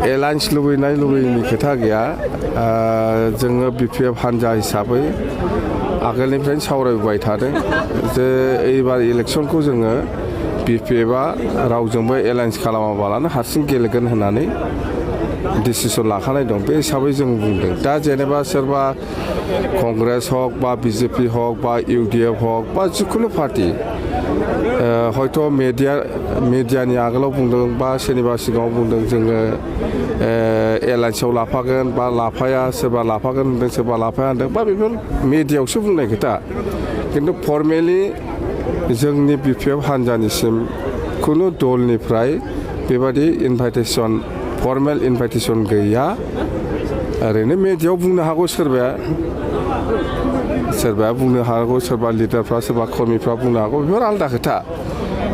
alliance लुबैयैनि खोथा गैया जोङो बिपिएफ हानजा हिसाबै आगोलनिफ्रायनो सावरायबाय थादों जे एबार इलेक्सनखौ जोङो बिपिएफआ रावजोंबो एलायन्स खालामाबालानो हारसिं गेलेगोन होननानै डिसिसन लाखानाय दं बे हिसाबै जों बुंदों दा जेनेबा सोरबा कंग्रेस हक बा बिजेपि हक बा इउडिएफ हक बा जिखुनु पार्टी हयथ' मिडियानि आगोलाव बुंदों बा सोरनिबा सिगाङाव बुंदों जोङो एलायन्सआव लाफागोन बा लाफाया सोरबा लाफागोन होनदों सोरबा लाफाया होनदों बा बेफोर मिडियायावसो बुंनाय खोथा खिन्थु फर्मेलि जोंनि बिपिएफ हानजानिसिम खुनु दलनिफ्राय बेबादि इनभाइटेसन फर्मेल इनभाइटेसन गैया ओरैनो मिडियायाव बुंनो हागौ सोरबाया बुंनो हागौ सोरबा लिडारफ्रा सोरबा कर्मिफ्रा बुंनो हागौ बेफोर आलादा खोथा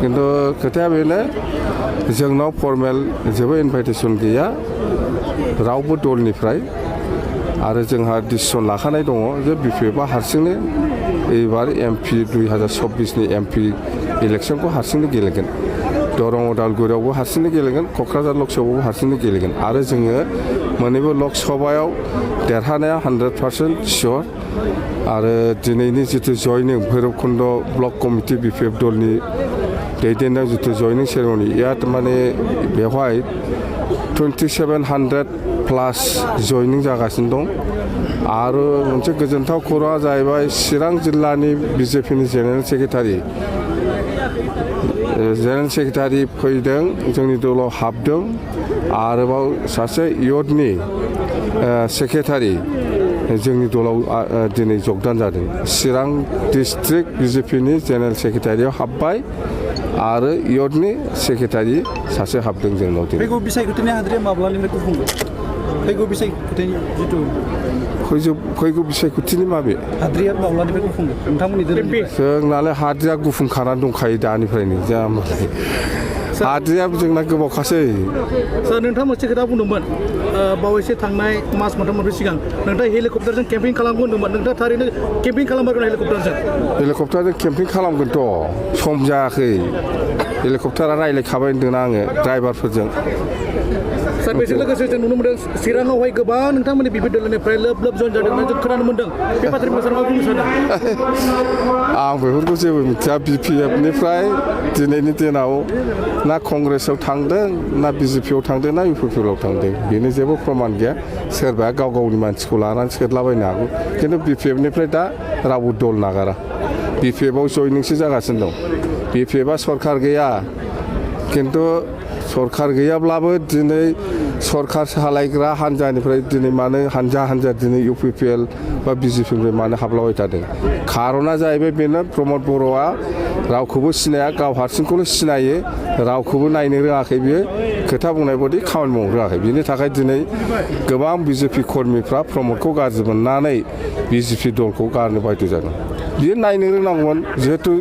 खिन्थु खोथाया बेनो जोंनाव फर्मेल जेबो इनभाइटेसन गैया रावबो दलनिफ्राय आरो जोंहा डिसिसन लाखानाय दङ जे बिपिएफआ हारसिंनो एबार एमपि 2024नि एमपि इलेक्सनखौ हारसिंनो गेलेगोन दरं उदालगुरियावबो हारसिंनो गेलेगोन क'क्राझार लकसभायावबो हारसिंनो गेलेगोन आरो जोङो मोननैबो लकसभायाव देरहानाया 100% सियर आरो दिनैनि जिथु जयनिं भैरबकुन्द ब्लक कमिटि बिपिएफ दलनि दैदेननायाव जिथु जयनिं सेरेमनि यात माने बेवहाय 2700 प्लास जयनिं जागासिनो दं आरो मोनसे गोजोनथाव खौराङा जाहैबाय चिरां जिल्लानि बिजेपिनि जेनेरेल सेक्रेटारि फैदों जोंनि दलाव हाबदों आरोबाव सासे इयथनि सेक्रेटारि जोंनि दलाव दिनै जगदान जादों चिरां डिस्ट्रिक्ट बिजेपिनि जेनेरेल सेक्रेटारियाव हाबबाय आरो इयथनि सेक्रेटारि सासे हाबदों जोंनाव दिनै फैगौ बिसायख'थिनि हाद्रिया माब्लानिफ्राय गुफुंगोन फैगौ बिसायख'थिनि जिथु फैगौ बिसायख'थिनि माबे हाद्रिया माब्लानिफ्राय गुफुंगोन नोंथांमोननि जोंनालाय हाद्रिया गुफुंखानानै दंखायो दानिफ्रायनो हाद्रिया जोंना गोबावखासै सार नोंथाङा मोनसे खोथा बुंदोंमोन बावैसो थांनाय मास मोनथाम मोनब्रै सिगां नोंथाङा हेलिकप्टारजों केम्पिं खालामगोन होनदोंमोन नोंथाङा थारैनो केम्पिं खालामगोन हेलिकप्टारजों केम्पिं खालामगोनथ' सम जायाखै हेलिकप्टारा रायज्लायखाबाय होनदोंना आङो ड्राइभारफोरजों सार बेजों लोगोसे जों नुनो मोनदों चिराङावहाय गोबां नोंथांमोननि बिपि दलनिफ्राय लोब जइन जादोंमोन जों खोनानो मोनदों बे बाथ्रानि सार मा बुंनो सानो आं बेफोरखौ जेबो मिथिया बिपिएफनिफ्राय दिनैनि दिनाव ना कंग्रेसआव थांदों ना बिजेपिआव थांदों ना इउपिपिएलआव थांदों बेनो जेबो प्रमान गैया सोरबाया गाव गावनि मानसिखौ लानानै सोदलाबायनो हागौ खिन्थु बिपिएफनिफ्राय दा रावबो दल नागारा बिपिएफआव जयनिंसो जागासिनो दं बिपिएफआ सरकार गैया खिन्थु सरकार गैयाब्लाबो दिनै सरकार सालायग्रा हानजानिफ्राय दिनै मानो हानजा दिनै इउपिपिएल बा बिजेपिनिफ्राय मानो हाबलाबाय थादों खार'ना जाहैबाय बेनो प्रमद बर'आ रावखौबो सिनाया गाव हारसिंखौल' सिनायो रावखौबो नायनो रोङाखै बियो खोथा बुंनाय बायदि खामानि मावनो रोङाखै बिनि थाखाय दिनै गोबां बिजेपि कर्मिफ्रा प्रमदखौ गाज्रि मोननानै बिजेपि दलखौ गारनो बायद' जादों बियो नायनो रोंनांगौमोन जिहेथु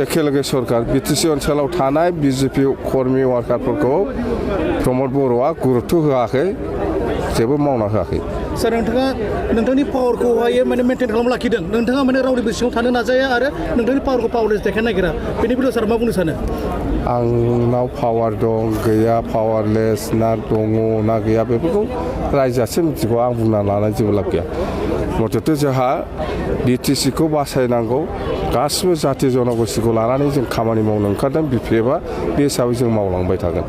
एखेलगे सरकार बिटिसि ओनसोलाव थानाय बिजेपि कर्मि वार्कारफोरखौ प्रमद बर'आ गुरुत्व होआखै जेबो मावना होआखै सार नोंथाङा नोंथांनि पावारखौहाय माने मेनटेन खालामना लाखिदों नोंथाङा माने रावनिबो सिङाव थानो नाजाया आरो नोंथांनि पावारखौ पावारलेस देखायनो नागिरा बेनि बेलायाव सार मा बुंनो सानो आंनाव पावार दं गैया पावारलेस ना दङ ना गैया बेफोरखौ रायजोआसो मिथिगौ आं बुंना लानाय जेबो लाब गैया मथथे जोंहा बिटिसिखौ बासायनांगौ गासिबो जाथि जनगोष्ठीखौ लानानै जों खामानि मावनो ओंखारदों बिपिएफआ बे हिसाबै जों मावलांबाय थागोन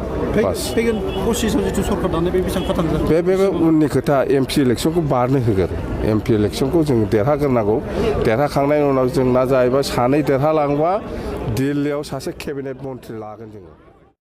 बे उननि खोथा एमपि इलेक्सनखौ बारनो होगोन एमपि इलेक्सनखौ जों देरहाग्रोनांगौ देरहाखांनायनि उनाव जोंना जाहैबाय सानै देरहालांबा दिल्लीयाव सासे केबिनेट मन्थ्रि लागोन जोङो